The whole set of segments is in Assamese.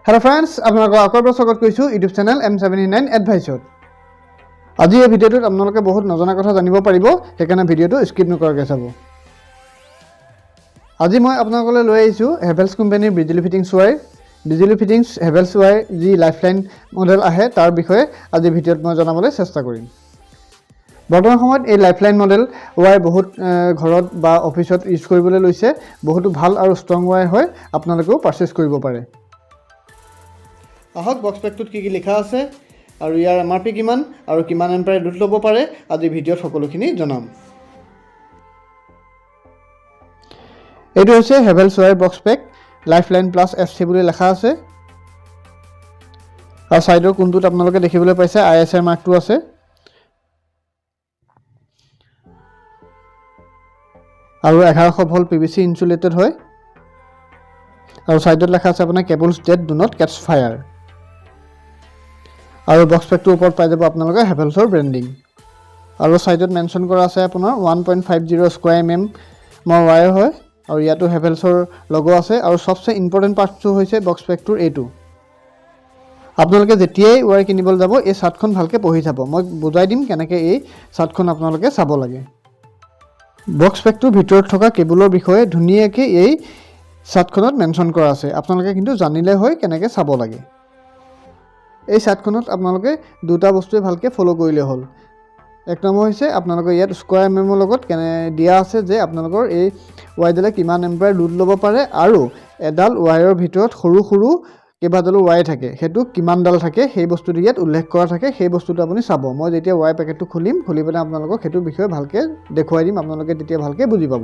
হেল্ল' ফ্ৰেণ্ডছ, আপোনালোকক আকৌ এবাৰ স্বাগত কৰিছোঁ ইউটিউব চেনেল এম 79 এডভাইচত। আজি এই ভিডিঅ'টোত আপোনালোকে বহুত নজনা কথা জানিব পাৰিব, সেইকাৰণে ভিডিঅ'টো স্কিপ নকৰাকৈ চাব। আজি মই আপোনালোকলৈ লৈ আহিছোঁ হেভেলছ কোম্পানীৰ বিজুলী ফিটিংছ ৱাইৰ, বিজুলী ফিটিংছ হেভেলছ ৱাইৰ যি লাইফ লাইন মডেল আহে, তাৰ বিষয়ে আজি ভিডিঅ'ত মই জনাবলৈ চেষ্টা কৰিম। বৰ্তমান সময়ত এই লাইফ লাইন মডেল ৱাইৰ বহুত ঘৰত বা অফিচত ইউজ কৰিবলৈ লৈছে। বহুতো ভাল আৰু ষ্ট্ৰং ৱাইৰ হয়, আপোনালোকেও পাৰচেছ কৰিব পাৰে। আহক, বক্স পেকটোত কি কি লিখা আছে আৰু ইয়াৰ এমআৰপি কিমান আৰু কিমান এম্পায়াৰ লোড ল'ব পাৰে, আজি ভিডিঅ'ত সকলোখিনি জনাম। এইটো হৈছে Havells wire box pack, life line plus FC বুলি লেখা আছে আৰু ছাইডৰ কোনটোত আপোনালোকে দেখিবলৈ পাইছে আইএছআই মাৰ্কটো আছে। আৰু 1100 ভল্ট পিভিচি ইনচুলেটেড হয় আৰু ছাইডত লেখা আছে আপোনাৰ "Cables that do not catch fire"। আৰু বক্স পেকটোৰ ওপৰত পাই যাব আপোনালোকে হেভেলছৰ ব্ৰেণ্ডিং আৰু ছাইডত মেনশ্যন কৰা আছে আপোনাৰ 1.50 square এমএমৰ ৱায়াৰ হয় আৰু ইয়াতো হেভেলছৰ লগো আছে। আৰু চবচে ইম্পৰ্টেণ্ট পাৰ্টটো হৈছে বক্স পেকটোৰ এইটো। আপোনালোকে যেতিয়াই ৱায়াৰ কিনিবলৈ যাব, এই চাৰ্টখন ভালকৈ পঢ়ি চাব। মই বুজাই দিম কেনেকৈ এই চাৰ্টখন আপোনালোকে চাব লাগে। বক্স পেকটোৰ ভিতৰত থকা কেবুলৰ বিষয়ে ধুনীয়াকৈ এই চাৰ্টখনত মেনশ্যন কৰা আছে। আপোনালোকে কিন্তু জানিলে হয় কেনেকৈ চাব লাগে। এই চাৰ্টখনত আপোনালোকে দুটা বস্তুৱে ভালকৈ ফ'ল' কৰিলে হ'ল। এক নম্বৰ হৈছে আপোনালোকৰ ইয়াত স্কুৱাৰ এমএমৰ লগত কেনে দিয়া আছে যে আপোনালোকৰ এই ৱায়াৰডালে কিমান এম্পায়াৰ লোড ল'ব পাৰে আৰু এডাল ৱায়াৰৰ ভিতৰত সৰু সৰু কেইবাডালো ৱায়াৰ থাকে, সেইটো কিমানডাল থাকে, সেই বস্তুটো ইয়াত উল্লেখ কৰা থাকে। সেই বস্তুটো আপুনি চাব। মই যেতিয়া ৱায়াৰ পেকেটটো খুলিম, খুলি পেলাই আপোনালোকক সেইটোৰ বিষয়ে ভালকৈ দেখুৱাই দিম, আপোনালোকে তেতিয়া ভালকৈ বুজি পাব।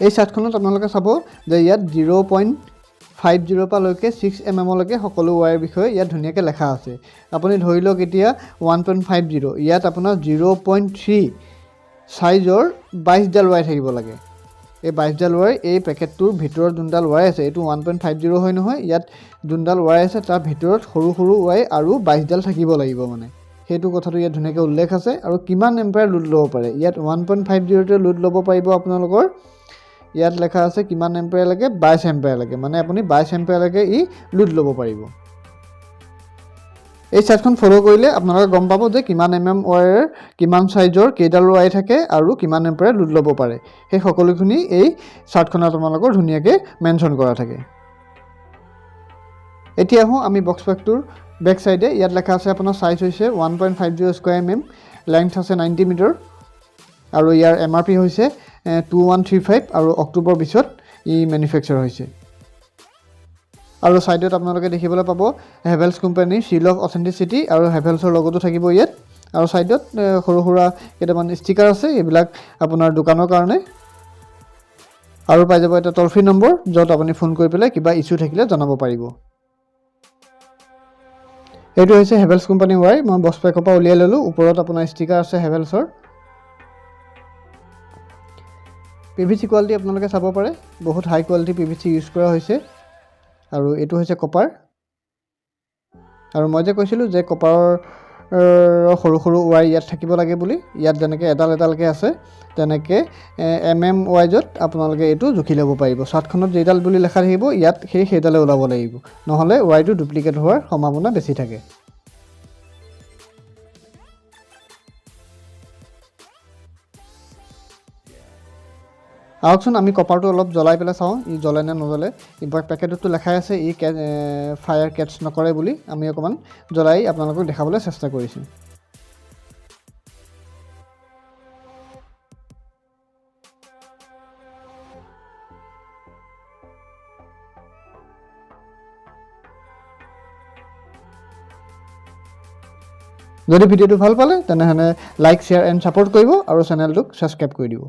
এই চাৰ্টখনত আপোনালোকে চাব যে ইয়াত 0.50ৰ পৰা লৈকে 6 এমএমলৈকে সকলো ৱায়াৰ বিষয়ে ইয়াত ধুনীয়াকৈ লেখা আছে। আপুনি ধৰি লওক এতিয়া 1.50, ইয়াত আপোনাৰ 0.3 চাইজৰ 22ডাল ৱায়াৰ থাকিব লাগে। এই 22ডাল ৱায়াৰ এই পেকেটটোৰ ভিতৰত যোনডাল ৱায়াৰ আছে, এইটো 1.50 হয় নহয়, ইয়াত যোনডাল ৱায়াৰ আছে তাৰ ভিতৰত সৰু সৰু ৱায়াৰ আৰু 22ডাল থাকিব লাগিব। মানে সেইটো কথাটো ইয়াত ধুনীয়াকৈ উল্লেখ আছে। আৰু কিমান এম্পায়াৰ লোড ল'ব পাৰে, ইয়াত 1.50টোৱে লোড ল'ব পাৰিব। আপোনালোকৰ ইয়াত লেখা আছে কিমান এম্পায়াৰ লাগে, 22 এম্পায়াৰ লাগে। মানে আপুনি 22 এম্পায়াৰলৈকে ই লোড ল'ব পাৰিব। এই চাৰ্টখন ফ'ল' কৰিলে আপোনালোকে গম পাব যে কিমান এমএম ৱায়াৰ, কিমান চাইজৰ কেইডাল ৱায়াৰ থাকে আৰু কিমান এম্পায়াৰ লোড ল'ব পাৰে। সেই সকলোখিনি এই চাৰ্টখনত আপোনালোকৰ ধুনীয়াকৈ মেনশ্যন কৰা থাকে। এতিয়া আহোঁ আমি বক্স পেকটোৰ বেক চাইডে। ইয়াত লেখা আছে আপোনাৰ চাইজ হৈছে 1.50 square mm, length আছে 90 মিটাৰ আৰু ইয়াৰ এমআৰপি হৈছে 2135 আৰু অক্টোবৰ 20ত ই মেনুফেকচাৰ হৈছে। আৰু ছাইডত আপোনালোকে দেখিবলৈ পাব হেভেলছ কোম্পানীৰ চিল অফ অথেণ্টিচিটি আৰু হেভেলছৰ লগতো থাকিব ইয়াত। আৰু ছাইডত সৰু সুৰা কেইটামান ষ্টিকাৰ আছে, এইবিলাক আপোনাৰ দোকানৰ কাৰণে। আৰু পাই যাব এটা টল ফ্ৰী নম্বৰ, য'ত আপুনি ফোন কৰি পেলাই কিবা ইছ্যু থাকিলে জনাব পাৰিব। এইটো হৈছে হেভেলছ কোম্পানী ৱায়াৰ। মই বক্স পেকৰ পৰা উলিয়াই ল'লোঁ। ওপৰত আপোনাৰ ষ্টিকাৰ আছে হেভেলছৰ। পিভিচি কোৱালিটি আপোনালোকে চাব পাৰে, বহুত হাই কোৱালিটি পিভিচি ইউজ কৰা হৈছে। আৰু এইটো হৈছে কপাৰ। আৰু মই যে কৈছিলোঁ যে কপাৰৰ সৰু সৰু ৱায়াৰ ইয়াত থাকিব লাগে বুলি, ইয়াত যেনেকৈ এডাল এডালকৈ আছে, তেনেকৈ এমএম ৱাইজত আপোনালোকে এইটো জুখি ল'ব পাৰিব। চাৰ্টখনত যেইডাল বুলি লেখা থাকিব, ইয়াত সেইডালে ওলাব লাগিব, নহ'লে ৱায়াৰটো ডুপ্লিকেট হোৱাৰ সম্ভাৱনা বেছি থাকে। আহকচোন, আমি কপাৰটো অলপ জ্বলাই পেলাই চাওঁ ই জ্বলে নে নজ্বলে। পেকেটতো লেখাই আছে ই ফায়াৰ কেটচ নকৰে বুলি। আমি অকণমান জ্বলাই আপোনালোকক দেখাবলৈ চেষ্টা কৰিছোঁ। যদি ভিডিঅ'টো ভাল পালে, তেনেহ'লে লাইক, শ্বেয়াৰ এণ্ড ছাপোৰ্ট কৰিব আৰু চেনেলটোক ছাবস্ক্ৰাইব কৰি দিব।